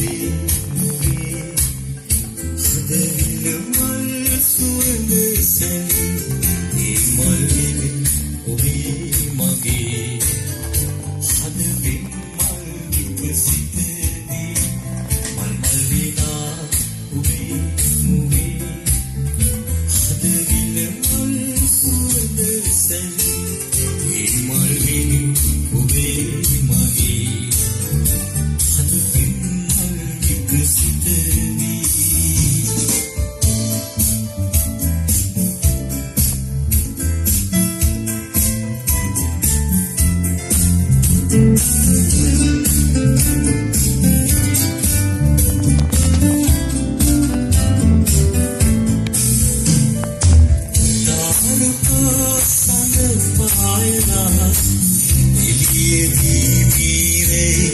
ඔබේ මුවේ හදවිල මල් සුවඳ සැලි ඒ මල් විලි ඔබේ මගේ හද පෙම් මල් විකසිත වී මල් මල් විනා ඔබේ මුවේ හදවිල මල් සුවඳ සැලි ඒ මල් විලි ඔබේ මගේ හද පෙම් මල් විකසිත වී. තාරුකා සඳ පායලා එළියදී මීරේ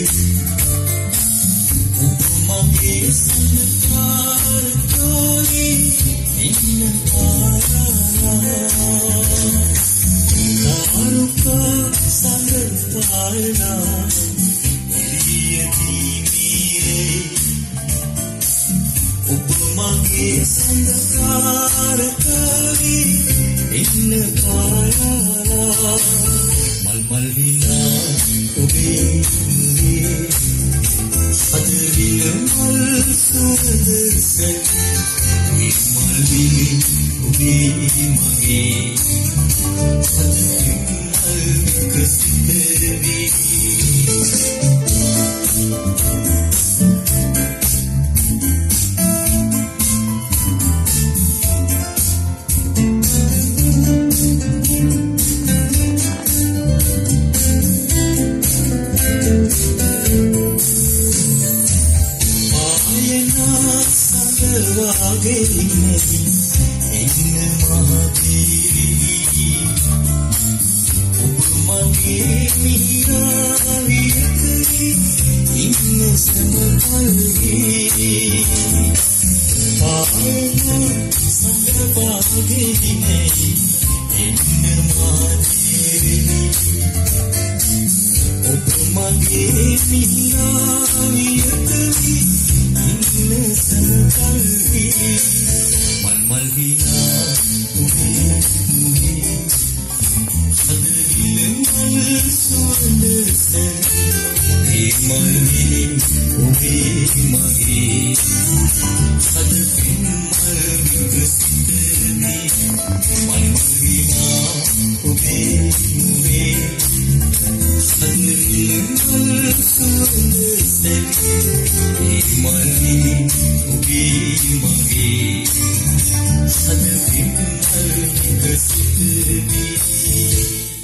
ඔබ මගේ සඳ පාරකාවේ එන්න පාරලා. තාරුකා සඳ පායලා එළියදී මීරේ ඔබ මගේ සඳ කාරකාවේ එන්න පාරලා. මල් මල් විනා ඔබේ මුවේ හදවිල මල් සුවඳ සැලි ඒ මල් විලි ඔබේ මගේ හද පෙම් මල් විකසිත වී. පායනා සඳ වාගේ නැවි එන්න මහදේවි ඔබ මගේ මිහිරාවියක ඉන්න සමකල්හි. පායනා සඳ වාගේ නැවි එන්න මහදේවි ඔබ මගේ මිහිරාවියක ඉන්න සමකල්හි. මල් මල් විනා ඔබේ මුවේ හදවිල මල් සුවඳ සැලි ඒ මල් විලි ඔබේ මගේ හද පෙම් මල් විකසිත වී මල් මල් විනා ඔබේ මුවේ හදවිල මල් සුවඳ සැලි ඒ මල් විලි ඔබේ මගේ හද පෙම් මල් විකසිත වී.